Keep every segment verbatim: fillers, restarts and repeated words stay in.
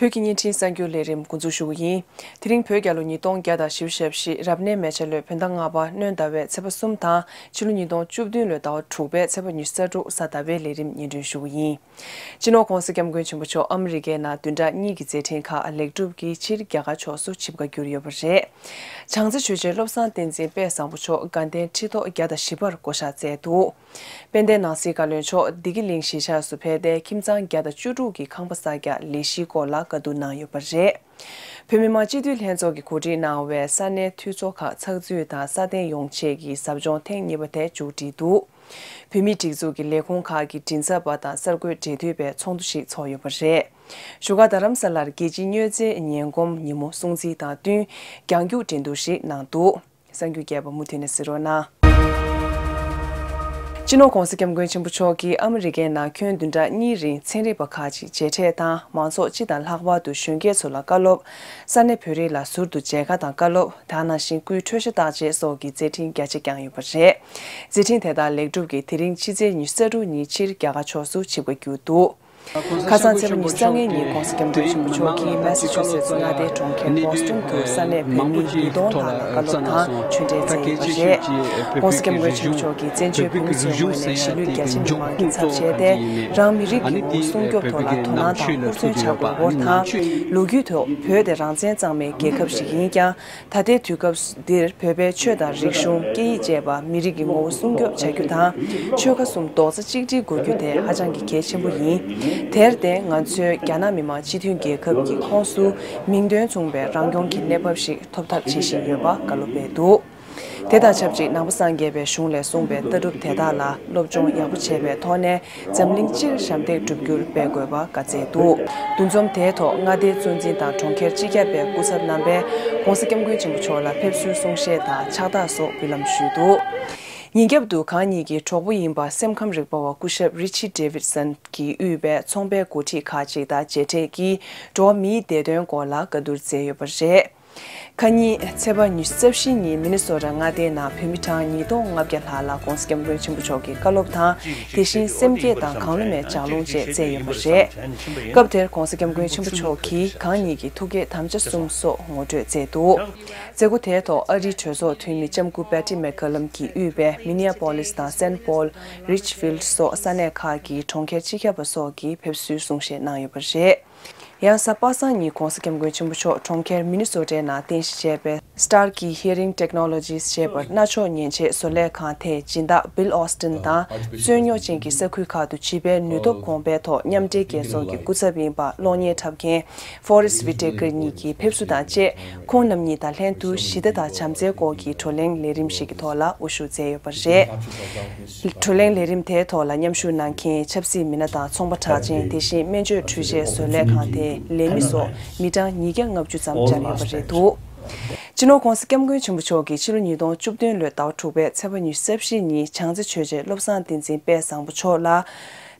བོད་ཀྱི་བརྙན་འཕྲིན་གསར་འགྱུར་ལས་རིམ་འགོ་འཛུགས་ཞུ་གི་ཡིན། དེ་རིང་བོད་རྒྱལ་ལོ་ཉིས་སྟོང་བརྒྱ་དང་བཞི་བཅུ་ཞེ་བཞི་རབ་གནས་མེ་བྱ་ལོའི་བོད་ཟླ་ལྔ་པ་སྣྲོན་ཟླ་བའི་ཚེས་པ་གསུམ་དང་ཕྱི་ལོ་ཉིས་སྟོང་བཅུ་བདུན་ལོའི་ཟླ་བ་དྲུག་པའི་ཚེས་པ་ཉི་ཤུ་རྩ་དྲུག་གཟའ་ཟླ་བའི་ལས་རིམ་སྙན་སྒྲོན་ཞུ་གི་ཡིན། སྤྱི་ནོར་༧གོང་ས་༧སྐྱབས་མགོན་ཆེན་པོ་མཆོག་ཨ་མི་རི་ཀའི་ནང་བདུན་ཕྲག་གཉིས་ཀྱི་མཛད་འཕྲིན་ཁག་ལེགས་གྲུབ་ཀྱིས་ཕྱིར་རྒྱ་གར་ཕྱོགས་སུ་ཆིབས་ཁ་བསྒྱུར་ཡོད་པ་རེད། བྱང་རྩེ་ཆོས་རྗེ་བློ་བཟང་བསྟན་འཛིན་དཔལ་བཟང་པོ་མཆོག་དགའ་ལྡན་ཁྲི་ཐོག་བརྒྱ་དང་བཞི་པར་བསྐོ་བཞག་མཛད་འདུག་དཔལ་ལྡན་ནང་སྲིད་བཀའ་བློན་མཆོག་བདེ་སྐྱིད་གླིང་གཞིས་ཆགས་སུ་ཕེབས་ཏེ་ཁྱིམ་ཚང་བརྒྱ་དང་བཅུ་དྲུག་གི་ཁང་པ་གསར་རྒྱག་ལས་གཞིའི་སྐོར་ལ་བཀའ་བསྡུར་གནང་ཡོད་པ་རེད། བོད་མི་མང་སྤྱི་འཐུས་ལྷན་ཚོགས་ཀྱིས་གོ་སྒྲིག་གནང་བའི་ས་གནས་འཐུས་ཚོགས་ཁག་ཚགས་ཚུད་དང་སྲ་བརྟན་ཡོང་ཆེད་ཀྱི་ཟབ་སྦྱོང་ཐེངས་གཉིས་པ་དེ་མཇུག་བསྒྲིལ་འདུག་བོད་མིའི་སྒྲིག་འཛུགས་ཀྱི་ལས་ཁུངས་ཁག་གི་མགྲིན་ཚབ་པ་དང་གསར་འགོད་འབྲེལ་མཐུད་པའི་ཚོགས་འདུ་ཞིག་ཚོགས་ཡོད་པ་རེད། བཞུགས་སྒར་རྡ་རམ་ས་ལར་རྒྱལ་སྤྱིའི་མྱོས་རྫས་ངན་གོམས་ཉིན་མོ་སྲུང་བརྩི་དང་བསྟུན་རྒྱང་རྒྱུག་འགྲན་བསྡུར་ཞིག་གནང་འདུག་གསར་འགྱུར་རྒྱས་པ་མུ་མཐུད་ནས་གཟིགས་རོགས་གནང་། སྤྱི་ནོར་༧གོང་ས་༧སྐྱབས་མགོན་ཆེན་པོ་མཆོག་གིས་ཨ་མི་རི་ཀའི་ནང་ཁྱོན་བདུན་ཕྲག་གཉིས་རིང་ཚན་རིག་པ་ཁག་ཅིག་མཇལ་འཕྲད་དང་མང་ཚོགས་སྤྱི་དང་ལྷག་པར་དུ་གཞོན་སྐྱེས་ཚོ་ལ་བཀའ་སློབ། ས་གནས་བོད་རིགས་ལ་ཟུར་དུ་མཇལ་ཁ་དང་བཀའ་སློབ། དེ་ནང་བཞིན་སྐུའི་འཕྲོད་བཞེས་བརྟག་དཔྱད་སོགས་ཀྱི་མཛད་འཕྲིན་རྒྱ་ཆེ་བསྐྱངས་ཡོད་པ་རེད། མཛད་འཕྲིན་དེ་དག་ལེགས་གྲུབ་ཀྱིས་དེ་རིང་ཕྱི་ཚེས་ཉི་ཤུ་རྩ་དྲུག་ཉིན་ཕྱིར་རྒྱ་གར་ཕྱོགས་སུ་ཆིབས་ཁ་བསྒྱུར་འདུག་ཁ་སང་ཚེས་པ་ཉི་ཤུ་རྩ་ལྔའི་ཉིན་༧གོང་ས་༧སྐྱབས་མགོན་ཆེན་པོ་མཆོག་གིས་མེ་ས་ཆུ་སེ་ཊི་མངའ་སྡེའི་གྲོང་ཁྱེར་བྷོ་སི་ཊོན་དུ་ས་གནས་བོད་མི་ཉིས་སྟོང་ལྷག་ལ་བཀའ་སློབ་དང་ཆོས་འབྲེལ་སྩལ་ཡོད་པ་རེད། ༧གོང་ས་༧སྐྱབས་མགོན་ཆེན་པོ་མཆོག་གིས་བཙན་བྱོལ་བོད་མི་ཚོའི་ངོས་ནས་གཞིས་ལུས་རྒྱ་ཆེ་མི་མང་གི་ཚབ་བྱས་ཏེ་རང་མི་རིགས་ཀྱི་ངོ་བོ་སྲུང་སྐྱོབ་ཐོག་ལ་དོ་སྣང་དང་ཧུར་བརྩོན་བྱ་དགོས་སྐོར་དང་། ལོ་རྒྱུས་ཐོག་བོད་དེ་རང་བཙན་གཙང་མའི་རྒྱལ་ཁབ་ཞིག་ཡིན་ཀྱང་། ད་ལྟའི་དུས་སྐབས་འདིར་བོད་པའི་ཆོས་དང་རིག་གཞུང་སྐད་ཡིག་བཅས་པ་མི་རིགས་ཀྱི་ངོ་བོ་སྲུང་སྐྱོབ་བྱ་རྒྱུ་དང་། ཆོལ་ཁ་གསུམ་རྡོག་རྩ་གཅིག་སྒྲིལ་དགོས་རྒྱུ་དེ་ཧ་ཅང་གི་གལ་ཆེན་པོ་ཡིན། དེར་བརྟེན་ང་ཚོས་རྒྱ་ནག་མི་དམངས་སྤྱི་མཐུན་རྒྱལ་ཁབ་ཀྱི་ཁོངས་སུ་མིང་དོན་མཚུངས་པའི་རང་སྐྱོང་གི་གནས་བབ་ཞིག་ཐོབ་ཐབས་བྱེད་བཞིན་ཡོད་པ་བཀའ་སློབ་སྤེལ་འདུག་དེ་དང་ཆབས་ཅིག་ནང་པ་སངས་རྒྱས་པའི་གཞུང་ལས་གསུངས་པའི་ལྟ་གྲུབ་དེ་དག་ལ་སློབ་སྦྱོང་ཡག་པོ་བྱས་པའི་ཐོག་ནས། འཛམ་གླིང་སྤྱིར་ཞབས་འདེགས་སྒྲུབ་རྒྱུར་འབད་དགོས་པ་བཀའ་སྩལ་འདུག་འདུ་འཛོམས་དེའི་ཐོག་མངའ་སྡེའི་གཙོ་འཛིན་དང་གྲོང་ཁྱེར་སྤྱི་ཁྱབ་པའི་སྐུ་ཚབ་རྣམ་པས་༧གོང་ས་༧སྐྱབས་མགོན་ཆེན་པོ་མཆོག་ལ་ཕེབས་བསུའི་གསུང་བཤད་དང་ཕྱག་རྟགས་སོགས་འབུལ་ལམ་ཞུས་འདུག་ཉིན་རྒྱབ་ཏུ་གང་ཉིད་ཀྱི་གྲོགས་པོ་ཡིན་པ་སེམས་ཁམས་རིག་པ་བ་སྐུ་ཞབས་རི་ཆི་ཌེ་ཝིད་སན་གྱིས་དབུས་པའི་ཚོང་པའི་འགོ་ཁྲིད་ཁག་ཅིག་དང་མཇལ་འཕྲད་ཀྱིས་འགྲོ་བ་མིའི་བདེ་དོན་སྐོར་ལ་བཀའ་བསྡུར་མཛད་ཡོད་པ་རེད། ཁ་ཉིན་ཚེས་པ་ཉི་ཤུ་རྩ་བཞི་ཉིན་མི་ནི་སོ་ཊ་མངའ་སྡེའི་ནང་བོད་མི་གྲངས་ཉིས་སྟོང་ལྔ་བརྒྱ་ལྷག་ལ་༧གོང་ས་༧སྐྱབས་མགོན་ཆེན་པོ་མཆོག་གི་བཀའ་སློབ་དང་། དེ་བཞིན་སེམས་བསྐྱེད་དང་གང་བླུ་མའི་ལྗགས་ལུང་བཅས་སྩལ་ཡོད་པ་རེད། སྐབས་དེར་༧གོང་ས་༧སྐྱབས་མགོན་ཆེན་པོ་མཆོག་གིས་གང་ཉིད་ཀྱི་ཐུགས་བསྐྱེད་དམ་བཅའ་གསུམ་སོགས་ངོ་སྤྲོད་མཛད་འདུག་མཛད་སྒོ་དེའི་ཐོག་ཨ་རིའི་གྲོས་ཚོགས་འཐུས་མི་ལྕམ་སྐུ་པེ་ཊི་མེག་ཀ་ལམ་གྱིས་དབུས་པའི་མི་ནི་ཨ་པོ་ལིས་དང་སེན་ཊི་པོལ། རིཆ་ཕིལ་ཌི་སོགས་ས་གནས་ཁག་གི་གྲོང་ཁྱེར་སྤྱི་ཁྱབ་པ་སོགས་ཀྱིས་ཕེབས་བསུའི་གསུང་བཤད་གནང་ཡོད་པ་རེད། ཡང་གཟའ་པ་སངས་ཉིན་༧གོང་ས་༧སྐྱབས་མགོན་ཆེན་པོ་མཆོག་གྲོང་ཁྱེར་མི་ནི་སོ་ཊའི་ནང་རྟེན་གཞི་བྱས་པའི་Starkey Hearing Technologies ཞེས་པར་རྣ་མཆོག་ཉན་ཆེད་བཟོ་ལས་ཁང་དེས་སྦྱིན་བདག་Bill Austin དང་རྩོད་རྙོག་ཅན་གྱི་ས་ཁུལ་ཁག་ཏུ་བྱིས་པའི་ནུས་སྟོབས་གོང་སྤེལ་ཐོག་མཉམ་འབྲེལ་རྒྱལ་ཚོགས་ཀྱི་སྐུ་ཚབ་ཡིན་པ་གློག་བརྙན་འཁྲབ་མཁན་Forest Whitaker གཉིས་ཀྱིས་ཕེབས་བསུ་དང་བཅས། ཁོང་རྣམ་གཉིས་དང་ལྷན་དུ་ཞི་བདེ་དང་བྱམས་བརྩེའི་སྐོར་གྱི་བགྲོ་གླེང་ལས་རིམ་ཞིག་གི་ཐོག་ལ་དབུ་བཞུགས་མཛད་ཡོད་པ་རེད། བགྲོ་གླེང་ལས་རིམ་དེའི་ཐོག་ལ་མཉམ་ཞུགས་གནང་མཁན་ཆབ་སྲིད་མི་སྣ་དང་ཚོང་པ་གྲགས་ཅན། དེ་བཞིན་སྨན་བཅོས་འཕྲུལ་ཆས་བཟོ་ལས་ཁང་དེའི་ལས་མི་སོགས་མི་གྲངས་ཉིས་བརྒྱ་ལྔ་བཅུ་ཙམ་བཅར་ཡོད་པ་རེད་འདུག་སྤྱི་ནོར་༧གོང་ས་༧སྐྱབས་མགོན་ཆེན་པོ་མཆོག་གིས་ཕྱི་ལོ་ཉིས་སྟོང་བཅུ་བདུན་ལོའི་ཟླ་བ་དྲུག་པའི་ཚེས་པ་ཉི་ཤུ་རྩ་བཞི་ཉིན་བྱང་རྩེ་ཆོས་རྗེ་བློ་བཟང་བསྟན་འཛིན་དཔལ་བཟང་པོ་མཆོག་ལ།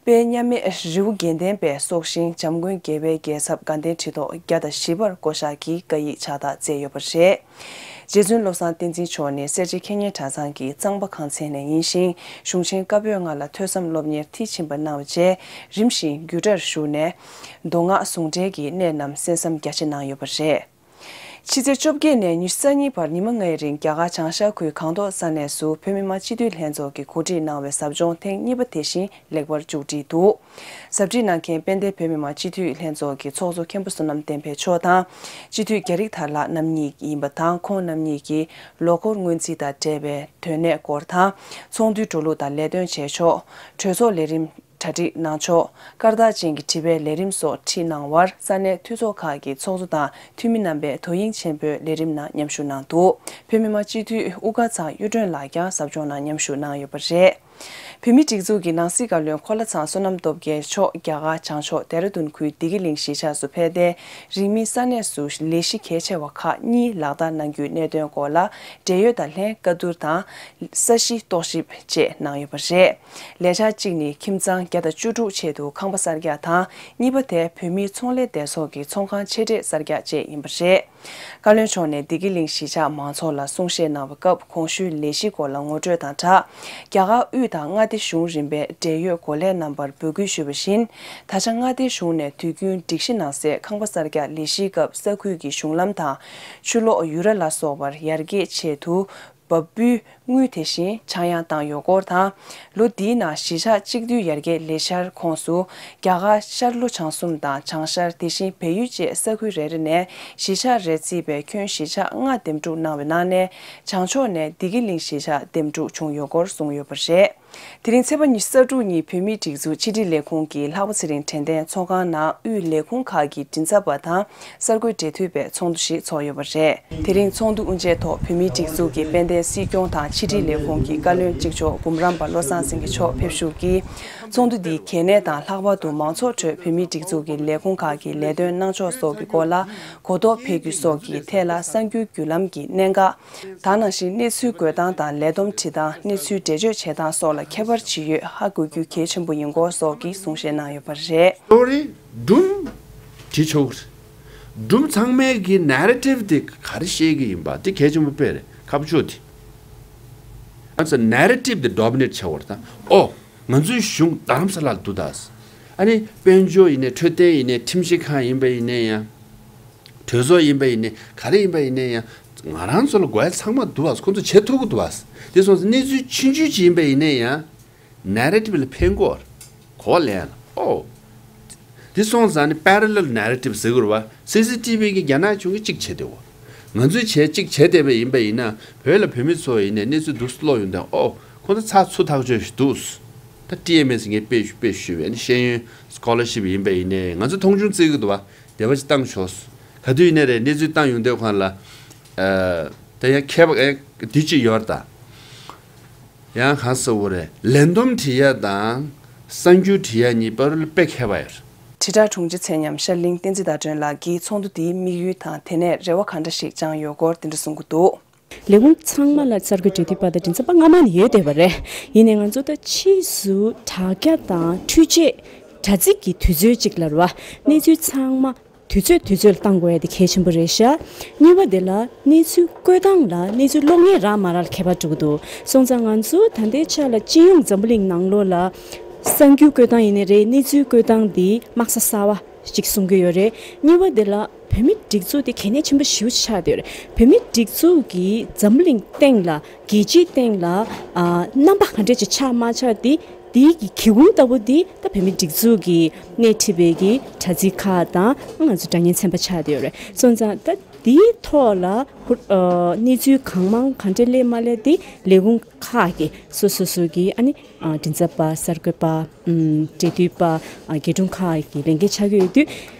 དཔལ་མཉམ་མེད་རི་བོ་དགེ་ལྡན་པས་སྲོག་ཤིང་འཇམ་མགོན་དགེ་བའི་རྒྱལ་ཚབ་དགའ་ལྡན་ཁྲི་ཐོག་བརྒྱ་དང་བཞི་པར་བསྐོ་བཞག་གིས་བཀའ་ཡིག་ཕྱག་རྟགས་མཛད་ཡོད་པ་རེད། རྗེ་བཙུན་བློ་བཟང་བསྟན་འཛིན་མཆོག་ནི་སེར་བྱེས་མཁས་སྙན་གྲྭ་ཚང་གི་གཙང་པ་ཁང་ཚན་ནས་ཡིན་ཞིང་། གཞུང་ཆེན་བཀའ་པོད་ལྔ་ལ་ཐོས་བསམ་སློབ་གཉེར་མཐིལ་ཕྱིན་པ་གནང་བ་བཅས་རིམ་བཞིན་རྒྱུད་གྲྭར་ཞུགས་ནས། མདོ་སྔགས་ཟུང་འབྲེལ་གྱི་གནད་རྣམས་གསན་བསམ་རྒྱ་ཆེ་གནང་ཡོད་པ་རེད། ཕྱི་ཚེས་བཅོ་བརྒྱད་ནས་ཉི་ཤུ་རྩ་གཉིས་བར་ཉི་མ་ལྔའི་རིང་རྒྱ་གར་བྱང་ཤར་ཁུལ་སྒང་ཏོག་ས་གནས་སུ་བོད་མི་མང་སྤྱི་འཐུས་ལྷན་ཚོགས་ཀྱིས་གོ་སྒྲིག་གནང་བའི་ཟབ་སྦྱོང་ཐེངས་གཉིས་པ་དེ་བཞིན་ལེགས་པར་མཇུག་བསྒྲིལ་འདུག་ཟབ་ཁྲིད་གནང་མཁན་དཔལ་ལྡན་བོད་མི་མང་སྤྱི་འཐུས་ལྷན་ཚོགས་ཀྱི་ཚོགས་གཙོ་མཁན་པོ་བསོད་ནམས་བསྟན་འཕེལ་མཆོག་དང་། སྤྱི་འཐུས་རྒྱ་རིགས་དར་ལགས་རྣམ་གཉིས་ཡིན་པ་དང་། ཁོང་རྣམ་གཉིས་ཀྱིས་ལོ་འཁོར་སྔོན་རྩིས་དང་འབྲེལ་བའི་དོན་གནད་སྐོར་དང་། ཚོགས་འདུའི་འགྲོ་ལུགས་དང་ལས་དོན་བྱེད་ཕྱོགས། གྲོས་ཚོགས་ལས་རིམ། གྲ་སྒྲིག་གནང་ཕྱོགས། སྐར་རྟགས་ཅན་གྱི་དྲི་བའི་ལས་རིམ་སོགས་ཁྲིད་གནང་བར་ས་གནས་འཐུས་ཚོགས་ཁག་གི་ཚོགས་གཙོ་དང་འཐུས་མི་རྣམ་པས་དོ་དབྱིངས་ཆེན་པོས་ལས་རིམ་ནང་མཉམ་ཞུགས་གནང་འདུག་བོད་མི་མང་སྤྱི་འཐུས་དབུ་དཀར་ཚང་གཡུ་སྒྲོན་ལགས་ཀྱང་ཟབ་སྦྱོང་ནང་མཉམ་ཞུགས་གནང་ཡོད་པ་རེད། བོད་མིའི་སྒྲིག་འཛུགས་ཀྱི་ནང་སྲིད་བཀའ་བློན་འཁོར་ལྷ་ཚང་བསོད་ནམས་སྟོབས་རྒྱལ་མཆོག་རྒྱ་གར་བྱང་ཕྱོགས་ལྡེ་ར་ལྡུན་ཁུལ་བདེ་སྐྱིད་གླིང་གཞིས་ཆགས་སུ་ཕེབས་ཏེ། རིང་མིན་ས་གནས་སུ་ལས་གཞི་གལ་ཆེ་བ་ཁག་གཉིས་ལག་བསྟར་གནང་རྒྱུའི་གནད་དོན་སྐོར་ལ་འབྲེལ་ཡོད་དང་ལྷན་བཀའ་བསྡུར་དང་། ས་གཞི་རྟོག་ཞིབ་བཅས་གནང་ཡོད་པ་རེད། ལས་འཆར་གཅིག་ནི་ཁྱིམ་ཚང་བརྒྱ་དང་བཅུ་དྲུག་ཆེད་དུ་ཁང་པ་གསར་རྒྱག་དང་། གཉིས་པ་དེ་བོད་མིའི་ཚོང་ལས་སྡེ་ཚོགས་ཀྱི་ཚོང་ཁང་ཆེ་གྲས་གསར་རྒྱག་བཅས་ཡིན་པ་རེད། བཀའ་བློན་མཆོག་ནས་བདེ་སྐྱིད་གླིང་གཞིས་ཆགས་མང་ཚོགས་ལ་གསུང་བཤད་གནང་བ་སྐབས་གོང་ཞུས་ལས་གཞིའི་སྐོར་ལ་ངོ་སྤྲོད་དང་སྦྲགས། རྒྱ་གར་དབུས་དང་མངའ་སྡེ་གཞུང་རིམ་པའི་འབྲེལ་ཡོད་འགོ་ལས་རྣམ་པར་འབོད་སྐུལ་ཞུས་པ་བཞིན། ད་ཆ་མངའ་སྡེ་གཞུང་ནས་དུས་རྒྱུན་སྒྲིག་གཞི་ནང་གསལ་ཁང་པ་གསར་རྒྱག་ལས་གཞིའི་སྐབས་ས་ཁུལ་གྱི་གཞུང་ལམ་དང་ཆུ་གློག་ཡུ་ར་ལ་སོགས་པར་ཡར་རྒྱས་ཆེད་དུ། འབབ་འབུལ་དངུལ་དེ་བཞིན་ཆག་ཡང་བཏང་ཡོད་སྐོར་དང་། ལོ་འདིའི་ནང་གཞིས་ཆགས་གཅིག་སྡུད་ཡར་རྒྱས་ལས་འཆར་ཁོངས་སུ། རྒྱ་གར་ཤར་ལྷོ་བྱང་གསུམ་དང་བྱང་ཤར། དེ་བཞིན་བལ་ཡུལ་བཅས་ས་ཁུལ་རེ་རེ་ནས་གཞིས་ཆགས་རེ་བརྩིས་པའི་ཁྱོན་གཞིས་ཆགས་ལྔ་འདེམས་སྒྲུག་གནང་བའི་ནང་ནས། བྱང་ཕྱོགས་ནས་བདེ་སྐྱིད་གླིང་གཞིས་ཆགས་འདེམས་སྒྲུག་བྱུང་ཡོད་སྐོར་གསུངས་ཡོད་པ་རེད། དེ་རིང་ཚེས་པ་ཉི་ཤུ་རྩ་དྲུག་ཉིན་བོད་མིའི་སྒྲིག་འཛུགས་ཕྱི་དྲིལ་ལས་ཁུངས་ཀྱི་ལྷག་པ་ཚེ་རིང་དྲན་རྟེན་ཚོགས་ཁང་ནང་དབུས་ལས་ཁུངས་ཁག་གི་མགྲིན་ཚབ་པ་དང་གསར་འགོད་འབྲེལ་མཐུད་པའི་ཚོགས་འདུ་ཞིག་ཚོགས་ཡོད་པ་རེད། དེ་རིང་ཚོགས་འདུ་དབུ་འབྱེད་ཐོག་བོད་མིའི་སྒྲིག་འཛུགས་ཀྱི་དཔལ་ལྡན་སྲིད་སྐྱོང་དང་ཕྱི་དྲིལ་ལས་ཁུངས་ཀྱི་བཀའ་བློན་གཅིག་ལྕོགས་འབུམ་རམས་པ་བློ་བཟང་སེང་གེ་མཆོག་ཕེབས་བཞུགས་ཀྱིས། ཚོགས་འདུ་འདིའི་གལ་གནད་དང་། ལྷག་པར་དུ་མང་ཚོགས་ཁྲོད་བོད་མིའི་སྒྲིག་འཛུགས་ཀྱི་ལས་ཁུངས་ཁག་གི་ལས་དོན་གནང་ཕྱོགས་སོགས་ཀྱི་སྐོར་ལ་གོ་རྟོགས་འཕེལ་རྒྱུ་སོགས་ཀྱི་ཐད་ལ་གསར་འགྱུར་བརྒྱུད་ལམ་གྱི་གནད་འགག་ད་ནང་བཞིན་གནས་ཚུལ་འགོད་སྟངས་དང་ལས་བསྡོམས་བྲིས་སྟངས། གནས་ཚུལ་འགྲེལ་བརྗོད་བྱེད་སྟངས་སོགས་ལ་ཁྱད་པར་ཇི་ཡོད་ཧ་གོ་རྒྱུ་གལ་ཆེན་པོ་ཡིན་སྐོར་སོགས་ཀྱི་གསུང་བཤད་གནང་ཡོད་པ་རེད། སྟོ་རི་སྒྲུང་བྲིས་ཆོག་གི་རེད། སྒྲུང་ཚང་མའི་གི་ནེ་རེ་ཊིབ་དེ་ག་རེ་བཤད་ཀྱི་ཡིན་པ་དེ་གལ་ཆེན་པོ་དཔེ་རེད། ཁ་ཕྱོགས་དེ། ང་ཚོ་ནེ་རེ་ཊིབ་དེ་ཌོ་མི་ནེཊ་བྱེད་དགོས་རེད་ད། ཨོ། ང་ཚོའི་གཞུང་རྡ་རམ་ས་ལར་འདུག་ད། ཨ་ནི་དཔལ་འབྱོར་ཡིན་ནའི་འཕྲོད་བསྟེན་ཡིན་ནའི་ཁྲིམས་ཞིབ་ཁང་ཡིན་པ་ཡིན་ནའི་ཡང་། གྲོས་ཚོགས་ཡིན་པ་ཡིན་ནའི་ག་རེ་ཡིན་པ་ཡིན་ནའི་ཡང་། ང་རང་ཚོ་ལ་དགོས་ཡ་ཚང་མ་འདུག་བ། ཁོང་ཚོ་བྱེད་ཐུབ་ཀྱི་འདུག་བ། དེ་སོང་ཙང་གནས་ཚུལ་ཆུང་ཆུང་ཅིག་ཡིན་པ་ཡིན་ནའི་ཡང་། ནེ་རེ་ཊིབ་ལ་ཕན་གོ། གོ་ལེན་ལ་ཨོ། དེ་སོང་ཙང་ནི་པེ་རེ་ལལ་ནེ་རེ་ཊིབ་ཟེར་དགོས་རེད་བ། སི་སི་ཊི་བི་གི་རྒྱ་ནག་གཞུང་གིས་གཅིག་བྱས་བསྡད་ཡོད། ང་ཚོས་བྱས་གཅིག་བྱས་བསྡད་པ་ཡིན་པ་ཡིན་ན། བོད་ལ་བོད་མི་ཚོ་ཡིན་ནའི་གནས་ཚུལ་འདུག་སེ་ཀློག་ཡོང་དུས་ཨོ། ཁོ་ཚོ་ཚགས་ཚུད་ཐག་ཆོད་ཞིག་འདུག་ད་ཊི་ཨེམ་ཨེས་ངས་དཔེ་དཔེ་ཞུས་པས་ནི་ཤེས་ཡོན་སི་ཀོ་ལར་ཤིབ་ཡིན་པ་ཡིན་ནའི་ང་ཚོ་མཐོང་ཆུང་བརྩི་གི་འདུག་བ། དེ་བ་ཅིག་བཏང་ཆོག་ག་དུས་ཡིན་ནའི་རེད། གནས་ཚུལ་བཏང་ཡོང་དུས་སྒང་ལ། ཨ། ད་ཡང་ཁྱད་པར་ཨེ་འདི་ཅིག་ཡོད་རེད་ད། ཡང་གང་ཟེར་དགོས་རེད། ལས་བསྡོམས་བྲིས་ཡ་དང་གསར་འགྱུར་བྲིས་ཡ་གཉིས་བར་ལ་དཔེ་ཁྱད་པར་ཡོད་རེད། དྲིལ་བསྒྲགས་དྲུང་ཆེ་ཚེ་ཉམས་ཤར་གླིང་བསྟན་འཛིན་ཟླ་སྒྲོན་ལགས་ཀྱིས་ཚོགས་འདུ་འདིའི་དམིགས་ཡུལ་དང་དེ་ནས་རེ་བ་ག་འདྲ་ཞིག་བཅངས་ཡོད་སྐོར་འདི་འདྲ་གསུང་གི་འདུག་ལས་ཁུངས་ཚང་མ་ལ་གསར་འགོད་འབྲེལ་མཐུད་པ་དང་མགྲིན་ཚབ་པ་སྔ་མ་ནས་ཡོད་བསྡད་པ་རེད། ཡིན་ནའི་ང་ཚོ་ད་ཕྱིས་སུ་དྲ་རྒྱ་དང་འཕྲུལ་ཆས། དྲ་ཚིགས་ཀྱི་དུས་ཚོད་ཅིག་ལ་རེད་བ། གནས་ཚུལ་ཚང་མ་དུས་ཚོད་དུས་ཚོད་ལ་བཏང་དགོས་ཡ་དེ་གལ་ཆེན་པོ་རེད་ཤག་གཉིས་པ་དེ་ལ་གནས་ཚུལ་བཀོད་སྟངས་ལ་གནས་ཚུལ་ཀློག་མཁན་རག་མ་རག་ལ་ཁྱད་པར་འགྲོ་གི་འདུག་སོང་ཙང་ང་ཚོ་ད་ལྟའི་ཆ་ལ་སྤྱི་ཡོངས་འཛམ་བུ་གླིང་ནང་ལོགས་ལ་གསར་འགྱུར་བཀོད་སྟངས་ཡིན་ནའི་རེད། གནས་ཚུལ་བཀོད་སྟངས་འདི་དམག་ས་གསར་བ་ཅིག་གསུང་གི་ཡོད་རེད། གཉིས་པ་དེ་ལ་བོད་མི་སྒྲིག་འཛུགས་དེ་གལ་གནད་ཆེན་པོ་ཞེ་པོ་ཅིག་ཆགས་བསྡད་ཡོད་རེད། བོད་མི་སྒྲིག་འཛུགས་ཀྱིས་འཛམ་བུ་གླིང་སྟེང་ལ་རྒྱལ་སྤྱིའི་སྟེང་ལ་ཨ་རྣམ་པ་ག་འདྲས་ཅིག་ཆགས་མ་ཆགས་དེ་དེའི་གི་གི་སྒོ་ལྟ་བུ་དེ་ད་བོད་མི་སྒྲིག་འཛུགས་ཀྱི་སྣེ་ཁྲིད་པའི་གི་དྲ་ཚིགས་ཁག་དང་ང་ཚོ་དྲ་བརྙན་ཚན་པ་ཆགས་བསྡད་ཡོད་རེད། སོང་ཙང་ད་དེའི་ཐོག་ལ་ཧུར་ཨ་གནས་ཚུལ་གང་མང་ག་འདྲས་སླེབས་མ་སླེབས་དེ་ལས་ཁུངས་ཁག་གི་སོ་སོ་སོ་གི་ཨ་ནི་ཨ་མགྲིན་ཚབ་པ། གསར་འགོད་པ། ཨམ་འབྲེལ་མཐུད་པ། ཨ་རྒྱལ་སྒྲུང་ཁག་གི་ལས་འགན་ཆགས་ཀྱི་ཡོད་དུས།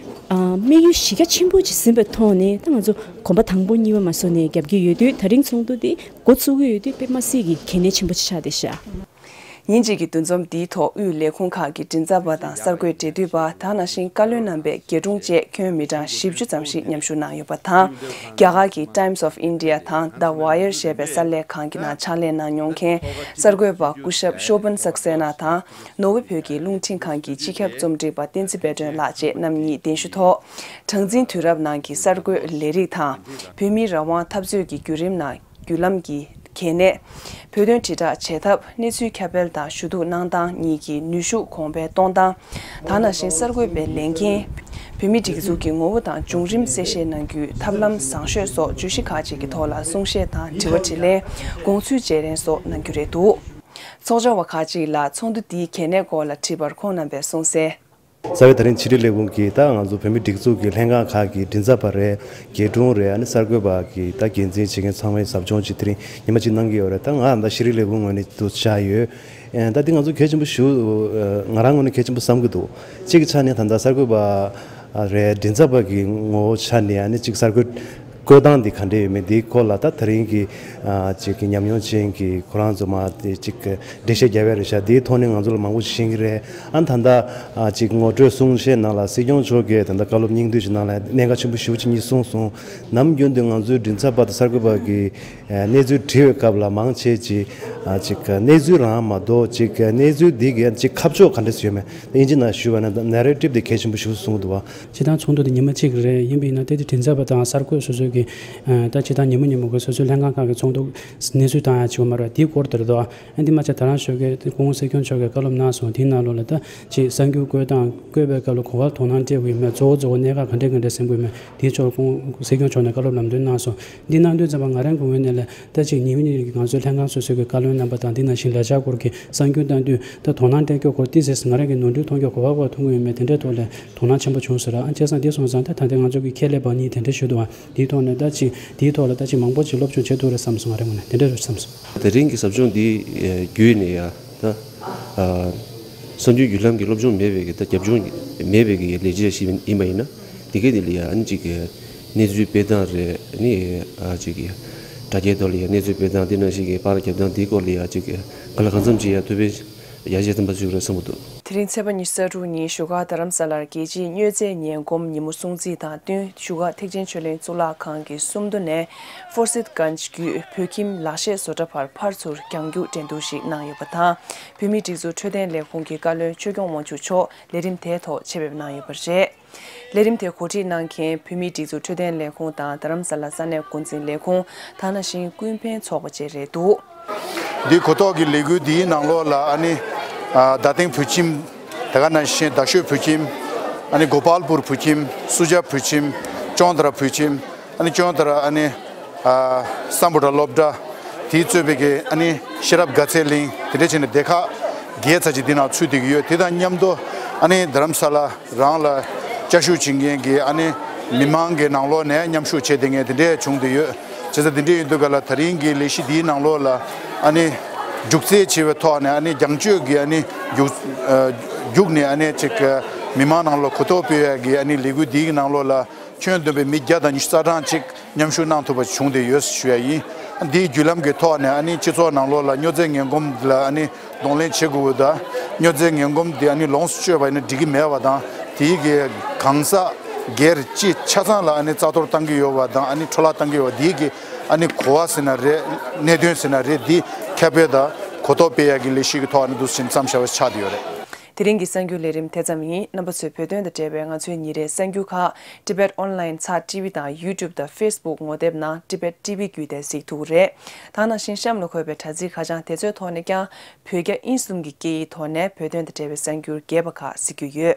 ཨ་དམིགས་ཡུལ་གཞི་རྒྱ་ཆེན་པོ་ཅིག་ཟིན་པའི་ཐོག་ནས་ད་ང་ཚོ་གོམ་པ་དང་པོ་གཉིས་པ་མ་སོང་ནས་རྒྱབ་ཀྱི་ཡོད་དུས། ད་རིང་ཚོགས་འདུ་འདི་འགོ་ཚུགས་ཀྱི་ཡོད་དུས་དཔེ་མ་སྲིད་ཀྱི་གལ་གནད་ཆེན་པོ་ཆགས་བསྡད་ཤག་ཉིན་གཅིག་གི་འདུ་འཛོམས་འདིའི་ཐོག་དབུས་ལས་ཁུངས་ཁག་གི་མགྲིན་ཚབ་པ་དང་གསར་འགོད་འབྲེལ་མཐུད་པ། ད་ནང་བཞིན་བཀའ་བློན་རྣམ་པས་རྒྱས་སྒྲུང་བཅས་ཁྱོན་མི་གྲངས་བཞི་བཅུ་ཙམ་ཞིག་མཉམ་ཞུགས་གནང་ཡོད་པ་དང་། རྒྱ་གར་གྱི་Times of India དང་The Wire ཞེས་པའི་གསར་ལས་ཁང་གི་ནང་ཕྱག་ལས་གནང་མྱོང་མཁན་གསར་འགོད་པ་སྐུ་ཞབས་ཤོ་ཕན་སག་སེ་ན་དང་། ནོར་ཝེ་བོད་ཀྱི་རླུང་འཕྲིན་ཁང་གི་སྤྱི་ཁྱབ་རྩོམ་སྒྲིག་པ་བསྟན་འཛིན་དཔལ་སྒྲོན་ལགས་བཅས་རྣམ་གཉིས་གདན་ཞུ་ཐོག་གྲངས་འཛིན་དུས་རབས་ནང་གི་གསར་འགོད་ལས་རིགས་དང་། བོད་མིའི་རང་དབང་འཐབ་རྩོད་ཀྱི་བརྒྱུད་རིམ་ནང་བརྒྱུད་ལམ་གྱི་གལ་གནད། བོད་དོན་དྲིལ་བསྒྲགས་བྱེད་ཐབས། གནས་ཚུལ་ཁྱབ་སྤེལ་དང་ཞུ་གཏུག་གནང་སྟངས་གཉིས་ཀྱི་ནུས་ཤུགས་གོང་འཕེལ་གཏོང་སྟངས། ད་ནང་བཞིན་གསར་འགོད་པའི་ལས་འགན། བོད་མིའི་སྒྲིག་འཛུགས་ཀྱི་ངོ་བོ་དང་བྱུང་རིམ་གསལ་བཤད་གནང་རྒྱུའི་ཐབས་ལམ་བཟང་ཤོས་སོགས་བརྗོད་གཞི་ཁག་ཅིག་གི་ཐོག་ལ་གསུང་བཤད་དང་དྲི་བ་དྲིས་ལན། དགོངས་ཚུལ་བརྗེ་ལེན་སོགས་གནང་རྒྱུ་རེད་འདུག་ཚོགས་བཅར་བ་ཁག་ཅིག་ལ་ཚོགས་འདུ་འདིའི་གལ་གནད་སྐོར་ལ་དྲིས་པར་ཁོང་རྣམ་པས་གསུངས་གསལ། རྩ་བའི་ད་རིང་ཕྱི་དྲིལ་ལས་ཁུངས་ཀྱིས་ད་ང་ཚོ་བོད་མི་སྒྲིག་འཛུགས་ཀྱི་ལྷན་ཁང་ཁག་གི་མགྲིན་ཚབ་པ་རེད། རྒྱས་སྒྲུང་རེད། ཨ་ནི་གསར་འགོད་པ་གི་ད་འགན་འཛིན་བྱེད་མཁན་ཚང་མའི་ཟབ་སྦྱོང་ཅིག་དེ་རིང་ཉི་མ་གཅིག་གནང་གི་ཡོད་རེད། ད་ང་ད་ཕྱི་དྲིལ་ལས་ཁུངས་ངོས་ནས་དུ་བཅར་ཡོད། ཨེ་ད་འདི་ང་ཚོ་གལ་ཆེན་པོ་ཞུ། ང་རང་ངོས་ནས་གལ་ཆེན་པོ་བསམ་གྱི་འདུག་གཅིག་གི་ཆ་ནས་ད་ལྟ་གསར་འགོད་པ་རེད། མགྲིན་ཚབ་པ་གི་ངོ་བོ་ཆ་ནས་ཨ་ནི་གཅིག་གསར་འགོད་བཀོད་སྟངས་འདི་ག་འདྲས་ཡོད་མེད་འདིའི་སྐོར་ལ་ད་ད་རིང་གི་ཨ་ཅིག་གི་ཉམས་མྱོང་ཅན་གྱི་ཁོ་རང་ཚོ་མ་དེ་གཅིག་གི་འགྲེལ་བཤད་རྒྱབ་ཡ་རེད་ཤག་འདིའི་ཐོག་ནས་ང་ཚོ་ལ་མང་པོ་ཞིག་ཤེས་ཀྱི་རེད། ཨ་ད་ལྟ་ཨ་ཅིག་ངོ་སྤྲོད་གསུང་བཤད་ནང་ལ་སྲིད་སྐྱོང་མཆོག་གིས་ད་ལྟ་བཀའ་སློབ་སྙིང་བསྡུས་ཤིག་ནང་ལ་གནད་འགག་ཆེན་པོ་ཞེ་པོ་ཅིག་གཉིས་གསུངས་སོང་། ནམ་རྒྱུན་དུ་ང་ཚོའི་མགྲིན་ཚབ་པ་དང་གསར་འགོད་པ་གིས་ཨ་གནས་ཚུལ་དྲི་བའི་སྐབས་ལ་མང་ཆེ་ཅིག་ཨ་ཅིག་གནས་ཚུལ་རང་མ་གཏོགས་ཅིག་གནས་ཚུལ་འདི་གི་ཅིག་ཁ་ཕྱོགས་ག་འདྲས་ཡོད་མེད་དབྱིན་ཇི་ནང་ཞུས་པ་ན་ད་ནེ་རེ་ཊིབ་དེ་གལ་ཆེན་པོ་ཞེ་པོ་གསུངས་འདུག་བ། སྤྱིར་བཏང་ཚོགས་འདུ་དེ་ཉི་མ་གཅིག་རེད། ཡིན་པ་ཡིན་ན་དེ་དེ་མགྲིན་ཚབ་པ་དང་གསར་འགོད་སོ་སོའི་ ད་སྤྱིར་བཏང་ཉིན་མོ་ཉིན་མོ་གི་སོ་སོའི་ལྷན་ཁང་ཁག་གི་ཚོགས་འདུ་གནས་ཚུལ་བཏང་ཡ་བྱེད་དགོས་མ་རེད་པ། དེའི་སྐོར་དེ་རེད་དོ། ཨ་འདི་མ་ཚད་ད་རང་ཞོགས་ཀས་སྐུ་ངོ་སྲིད་སྐྱོང་མཆོག་གིས་བཀའ་སློབ་གནང་སོང་། དེའི་ནང་ལོགས་ལ་ད་ཅིག་གསར་འགྱུར་བཀོད་སྟངས་བཀོད་པའི་སྐབས་ལ་ག་པར་དོ་སྣང་སྤྲད་དགོས་ཡོད་མེད། གཙོ་བོ་གཙོ་བོ་གནད་འགག་ག་འདྲས་ག་འདྲས་ཟིན་དགོས་ཡོད་མེད། དེའི་ཕྱོགས་སྐུ་ངོ་སྲིད་སྐྱོང་མཆོག་ནས་བཀའ་སློབ་ལམ་སྟོན་གནང་སོང་། འདི་གནང་དུས་ཙམ་པ་ང་རང་གི་ངོས་ནས་ལ་ད་ཅིག་ཉིན་གུང་ཉིན་གུང་གི་ང་ཚོའི་ལྷན་ཁང་སོ་སོའི་གི་བཀའ་བློན་རྣམ་པ་དང་འདི་ནང་བཞིན་ལས་འཆར་སྐོར་གྱི་གསར་འགྱུར་བཏང་དུས་ད་དོ་སྣང་སྤྲད་སྐྱོ་སྐོར་ཏི་སེ་ང་རང་གི་ནོར་འཁྲུལ་མཐོང་སྐྱོ་ག་པར་ག་པར་མཐོང་གི་ཡོད་མེད་དེ་འདྲའི་ཐོག་ལ་དོ་སྣང་ཆེན་པོ་བྱུང་ཟེར། ཨ་བྱས་ཙང་འདི་སོང་ཙང་ད་ད་ལྟ་ང་ཚོ་གི་ཁྱད་ལས་པ་གཉིས་དེ་འདྲ་ཞུ་འདུག་ཨ། དེའི་ཐོག་ནས་ད་ཅིག་དེའི་ཐོག་ལ་ད་ཅིག་མང་པོ་ཅིག་སློབ་སྦྱོང་བྱེད་ཐུབ་རེད་བསམ་སོང་། ང་རང་ངོས་ནས་དེ་འདྲ་རེད་བསམ་སོང་། དེ་རིང་གི་ཟབ་སྦྱོང་འདི་བརྒྱུད་ནས་ཡ་ད་གསར་འགྱུར་བརྒྱུད་ལམ་གྱི་སློབ་སྦྱོང་མེད་པའི་གི་ད་རྒྱབ་ལྗོངས་མེད་པའི་གི་ལས་བྱེད་ཞིག་ཡིན་པ་ཡིན་ན། དེ་གའི་དེ་ལ་ཡ་ཨ་ནི་ཅིག་གི་གནས་ཚུལ་སྤེལ་སྟངས་རེད། ཨ་ནི་ཨ་ཅིག་གི་དྲ་རྒྱའི་ཐོག་ལ་ཡ་གནས་ཚུལ་སྤེལ་སྟངས་དེ་ནང་བཞིན་གི་པར་རྒྱབ་སྟངས་དེའི་སྐོར་ལ་ཡ་ཅིག་གི་ག་ལ་གང་འཚམ་ཅིག་ཡ་ཐུགས་ཕན་ཡ་ཆེ་ཙམ་པ་ཞིག་རེད་བསམ་གྱི་འདུག་དེ་རིང་ཚེས་པ་ཉི་ཤུ་རྩ་དྲུག་ཉིན་བཞུགས་སྒར་རྡ་རམ་ས་ལར་རྒྱལ་སྤྱིའི་མྱོས་རྫས་ངན་གོམས་ཉིན་མོ་སྲུང་བརྩི་དང་བསྟུན་བཞུགས་སྒར་ཐེག་ཆེན་ཆོས་གླིང་གཙུག་ལག་ཁང་གི་སུམ་མདོ་ནས་ཧྥོར་སིད་གྷན་བརྒྱུད་བོད་ཁྱིམ་ལག་ཤེས་བཟོ་གྲྭ་བར་ཕར་ཚུར་རྒྱང་རྒྱུག་འགྲན་བསྡུར་ཞིག་གནང་ཡོད་པ་དང་། བོད་མིའི་སྒྲིག་འཛུགས་འཕྲོད་བསྟེན་ལས་ཁུངས་ཀྱི་བཀའ་བློན་ཆོས་སྐྱོང་དབང་ཕྱུག་མཆོག་ལས་རིམ་དེའི་ཐོག་ཆེད་ཕེབས་གནང་ཡོད་པ་རེད། ལས་རིམ་དེ་གོ་སྒྲིག་གནང་མཁན་བོད་མིའི་སྒྲིག་འཛུགས་འཕྲོད་བསྟེན་ལས་ཁུངས་དང་རྡ་རམ་ས་ལ་ས་གནས་འགོ་འཛིན་ལས་ཁུངས་དེ་ནང་བཞིན་ཀུན་ཕན་ཚོགས་པ་བཅས་རེད་འདུག་འདི་གོ་རྟོགས་ཀྱི་ལས་འགུལ་འདིའི་ནང་ལོགས་ལ་ཨ་ནི་ཨ་རྡ་སྟེང་བོད་ཁྱིམ། དེ་ག་ནང་བཞིན་རྡ་ཤོད་བོད་ཁྱིམ། ཨ་ནི་གོ་པལ་པུར་བོད་ཁྱིམ། སུ་ཇཱ་བོད་ཁྱིམ། ཅོང་ཏ་ར་བོད་ཁྱིམ། ཨ་ནི་ཅོང་ཏ་ར་ཨ་ནི་ཨ་སམ་བྷོ་ཊ་སློབ་གྲྭ། དེའི་གཙོས་པའི་གི་ཨ་ནི་ཤེས་རབ་དགའ་ཚལ་གླིང་དེ་འདྲ་བྱས་ནས་སྡེ་ཁག་བརྒྱད་ཙམ་ཅིག་འདི་ནང་ཚུད་བསྡད་ཀྱི་ཡོད། དེ་དང་མཉམ་དུ་ཨ་ནི་རྡ་རམ་ས་ལ་རང་ལ་བཅའ་བཞུགས་བྱེད་མཁན་གྱི་ཨ་ནི་མི་མང་གི་ནང་ལོགས་ནས་མཉམ་ཞུགས་བྱས་བསྡད་མཁན་དེ་འདྲས་བྱུང་བསྡད་ཡོད། བྱས་ཙང་དེ་འདྲས་ཡིན་དུས་ག་ལ་ད་རིང་གི་ལས་གཞི་འདིའི་ནང་ལོགས་ལ་ཨ་ནི་རྒྱུག་རྩལ་ཆེ་བའི་ཐོག་ནས་ཨ་ནི་རྒྱང་སྐྱོད་ཀྱི་ཨ་ནི་རྒྱུག་ཨ་རྒྱུག་ནས་ཨ་ནི་ཅིག་མི་མང་ནང་ལོགས་གོ་རྟོགས་སྤེལ་ཡག་གི་ཨ་ནི་ལས་འགུལ་འདིའི་ནང་ལོགས་ལ་ཁྱོན་བསྡོམས་པའི་མི་བརྒྱ་དང་ཉི་ཤུ་རྩ་གྲངས་ཅིག་མཉམ་ཞུགས་གནང་ཐུབ་པ་བྱུང་བསྡད་ཡོད་ཞུ་ཡ་ཡིན། འདིའི་བརྒྱུད་ལམ་གྱི་ཐོག་ནས་ཨ་ནི་སྤྱི་ཚོགས་ནང་ལོགས་ལ་སྨྱོ་རྫས་ངན་གོམས་འདི་ལ་ཨ་ནི་གདོང་ལེན་བྱེད་དགོས་པ་དང་། སྨྱོ་རྫས་ངན་གོམས་འདི་ཨ་ནི་ལོངས་སུ་སྤྱོད་པ་ཡིན་ན་འགྲིག་གི་མེད་པ་དང་། དེའི་གི་གང་ཟག་སྒེར་སྤྱི་ཆ་ཚང་ལ་ཨ་ནི་རྩ་གཏོར་བཏང་གི་ཡོད་པ་དང་། ཨ་ནི་འཕྲོ་བརླག་བཏང་གི་ཡོད་པ་འདིའི་གི་ཨ་ནི་གོ་བ་ཟེར་ན་རེད། གནད་དོན་ཟེར་ན་རེད། འདི་ཁྱབ་སྤེལ་དང་གོ་རྟོགས་སྤེལ་ཡག་གི་ལས་གཞི་གི་ཐོག་ཨ་ནི་འདུག་སེ་བྱས་ནས་མཚམས་བཞག་པ་ཆགས་བསྡད་ཡོད་རེད། དེ་རིང་གི་གསར་འགྱུར་ལས་རིམ་དེ་ཙམ་ཡིན། རྣམ་པ་ཚོས་བོད་དོན་དང་འབྲེལ་བའི་ང་ཚོའི་ཉིན་རེའི་གསར་འགྱུར་ཁག་Tibet Online ཚགས་ཊི་ཝི་དང་YouTube དང་Facebook ངོ་དེབ་ནང་Tibet T V བརྒྱུད་དེ་གཟིགས་ཐུབ་ཀྱི་རེད། ད་ནང་བཞིན་གཤམ་ལ་འཁོད་པའི་དྲ་ཚིགས་ཁ་བྱང་དེ་ཚོའི་ཐོག་ནས་ཀྱང་བོད་རྒྱ་དབྱིན་གསུམ་གྱི་སྐད་ཡིག་ཐོག་ནས་བོད་དོན་དང་འབྲེལ་བའི་གསར་འགྱུར་རྒྱས་པ་ཁག་གཟིགས་རྒྱུ་ཡོད།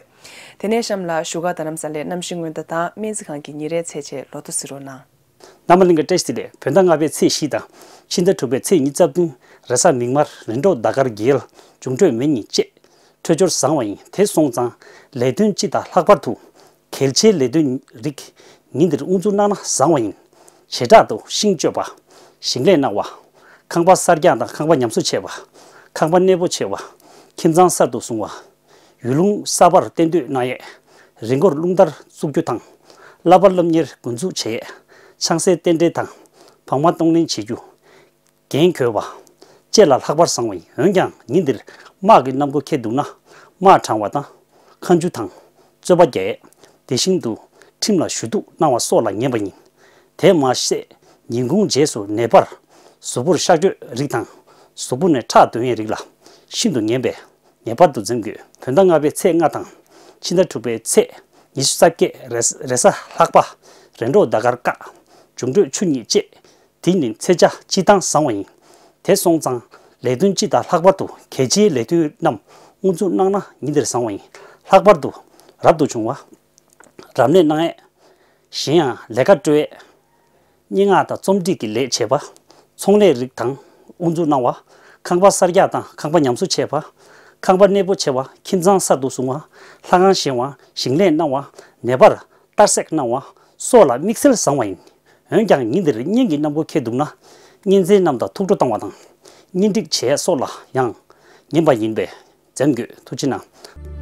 དེ་ནས་གཤམ་ལ་བཞུགས་སྒར་རྡ་རམ་ས་ལའི་གནམ་གཤིས་སྔོན་བརྡ་དང་སྨན་རྩིས་ཁང་གི་ཉིན་རེའི་ཚེས་ཆེན་ལོ་ཐོ་གཟིགས་རོགས་གནང་། རྣམ་པ་ལྷན་རྒྱས་བཀྲ་ཤིས་བདེ་ལེགས། བོད་ཟླ་ལྔ་པའི་ཚེས་བཞི་དང་ཕྱི་ཟླ་དྲུག་པའི་ཚེས་ཉི་ཤུ་རྩ་བདུན་རེས་གཟའ་མིག་དམར་རིམ་གྲོ་ཟླ་སྐར་རྒྱལ། འབྱུང་འཕྲོད་མེ་གཉིས་བཅས་འཕྲོད་སྦྱོར་བཟང་བ་ཡིན། དེ་སོང་ཙང་ལས་དོན་སྤྱི་དང་ལྷག་པར་དུ་གལ་ཆེའི་ལས་དོན་རིགས་ཉིན་འདིར་དབུ་འཛུགས་གནང་ན་བཟང་བ་ཡིན། བྱེ་བྲག་ཏུ་ཤིང་གཅོད་པ། ཞིང་ལས་གནང་བ། ཁང་པ་གསར་རྒྱག་དང་ཁང་པ་ཉམས་གསོ་བྱས་པ། ཁང་པ་གནས་སྤོ་བྱས་པ། ཁྱིམ་ཚང་གསར་དུ་བཟུང་བ། ཡུལ་ལུང་གསར་པར་གཏན་སྡོད་གནང་ཡས། རི་མགོར་རླུང་དར་བཙུགས་རྒྱུ་དང་། བསླབ་པ་སློབ་གཉེར་འགོ་འཛུགས་བྱེད་ཡས། ཆང་སའི་རྟེན་འབྲེལ་དང་། བག་མ་གཏོང་ལེན་བྱེད་རྒྱུ། རྒན་གོས་པ། བཅས་ལ་ལྷག་པར་བཟང་བ་ཡིན། འོན་ཀྱང་ཉིན་འདིར་དམག་གི་གནམ་སྒོ་འཁེལ་འདུག་ན། དམག་དྲང་བ་དང་། མཁའ་འཇུ་དང་། རྩོད་པ་རྒྱག་ཡས། དེ་བཞིན་དུ་ཁྲིམས་ལ་ཞུ་གཏུག་གནང་བ་སོགས་ལ་ངན་པ་ཡིན། དེ་མ་ཟད་ཉིན་གུང་རྗེས་སུ་ནད་པར་གཟུགས་པོར་གཤག་བཅོས་རིགས་དང་། གཟུགས་པོ་ནས་ཁྲག་འདོན་ཡས་རིགས་ལ་ཤིན་ཏུ་ངན་པས། ངེས་པར་དུ་འཛེམ་དགོས། བོད་ཟླ་ལྔ་པའི་ཚེས་ལྔ་དང་ཕྱི་ཟླ་དྲུག་པའི་ཚེས་ཉི་ཤུ་རྩ་བརྒྱད་རེས་རེས་གཟའ་ལྷག་པ། རིམ་གྲོ་ཟླ་སྐར་དཀར། འབྱུང་འཕྲོད་ཆུ་གཉིས་བཅས་དེ་ཉིན་ཚེས་ཆ་སྤྱིར་བཏང་བཟང་བ་ཡིན། དེ་སོང་ཙང་ལས་དོན་སྤྱི་དང་ལྷག་པར་དུ་གལ་ཆེའི་ལས་དོན་རྣམས་དབུ་འཛུགས་གནང་ན་ཉིན་དེར་བཟང་བ་ཡིན། ལྷག་པར་དུ་རབ་ཏུ་བྱུང་བ། རབ་གནས་གནང་ཡས། གཞན་ཡང་ལས་ཀ་སྤྲོད་ཡས། སྙན་ངག་དང་རྩོམ་སྒྲིག་གི་ལས་བྱེད་པ། ཚོང་ལས་རིགས་དང་དབུ་འཛུགས་གནང་བ། ཁང་པ་གསར་རྒྱག་དང་ཁང་པ་ཉམས་གསོ་བྱས་པ། ཁང་པ་གནས་སྤོ་བྱས་པ། ཁྱིམ་ཚང་གསར་དུ་བཟུང་བ། ལྷ་ཁང་བཞེངས་བ། ཞིང་ལས་གནང་བ། ནད་པར་གཏར་སྲེག་གནང་བ་སོགས་ལ་དམིགས་བསལ་བཟང་བ་ཡིན། འོན་ཀྱང་ཉིན་འདིར་གཉེན་གྱི་གནམ་སྒོ་འཁེལ་འདུག་ན། གཉེན་ཚན་རྣམས་དང་ཐུགས་སྤྲོ་གཏོང་བ་དང་། གཉེན་སྒྲིག་བྱེད་ཡས་སོགས་ལ་ཡང་ངན་པ་ཡིན་པས། འཛེམ་དགོས། ཐུགས་རྗེ་གནང་།